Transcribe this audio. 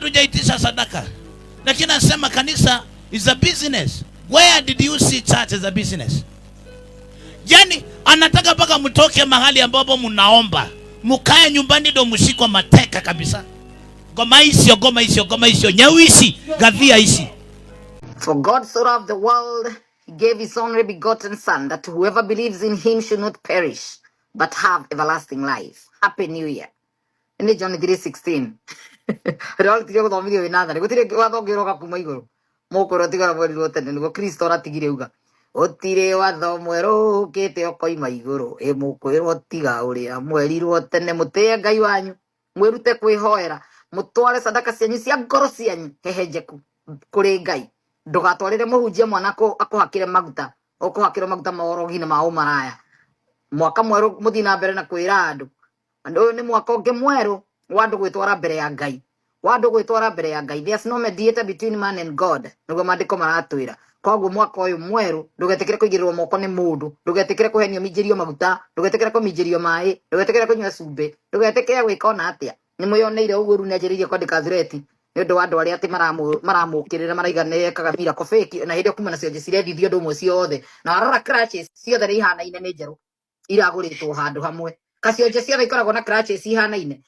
Hatujaitisha sadaka, lakini anasema kanisa is a business. Where did you see church as a business? Yani anataka mpaka mtoke mahali ambapo mnaomba, mkae nyumbani ndo mshikwa mateka kabisa. Goma icio, goma icio, goma icio, nyau ici, gathia ici. For God so loved the world, he gave his only begotten Son, that whoever believes in him should not perish, but have everlasting life. Happy New Year. Nĩ John 3:16. Rĩrĩa gũthomithio wĩ natharĩ gũtirĩ watho ũngĩ ũroka kuma igũrũ mũkwĩrwo tigara mwerirwo tene nĩguo Kristo aratigire uga gũtirĩ watho mwerũ ũkĩte ũkoima igũrũ ĩ mũkwĩrwo tiga ũrĩa mwerirwo tene mũtĩe Ngai wanyu mwĩrute kwĩhoera mũtware sadaka cianyu cia ngoro cianyu hehenjeku kũrĩ Ngai. Ndũgatwarĩre mũhunjia mwana akũhakĩre maguta, ũkũhakĩrwo maguta ma ũrogi na ma ũmaraya. Mwaka mwerũ mũthiĩ na mbere na kwĩra andũ andũ ũyũ nĩ mwaka ũngĩ mwerũ wa andũ gwĩtwara mbere ya Ngai, wa andũ gwĩtwara mbere ya Ngai. There's no mediator between man and God, nĩguo maandĩko maratwĩra. Koguo mwaka ũyũ mwerũ ndũgetĩkĩre kũigĩrĩrwo moko nĩ mũndũ, ndũgetĩkĩre kũhenio minjĩrio maguta, ndũgetĩkĩre kũminjĩrio maĩ, ndũgetĩkĩre kũnyua cumbĩ, ndũgetĩkĩre gwĩka ona atĩa. Nĩ mwĩyoneire ũguo rĩu nĩanjĩrĩirie kwandĩka threat nĩ ũndũ wa andũ arĩa atĩ maramũkĩrĩra maraiga nĩ ekaga miracle fake, na hĩndĩ ĩyo kuma na cionje cirethithio ũndũ ũmwe ciothe, na warora crutches ciothe nĩ ihanaine, nĩ njerũ iragũrĩtwo handũ hamwe, kacionje ciothe ikoragwo na crutches ihanaine.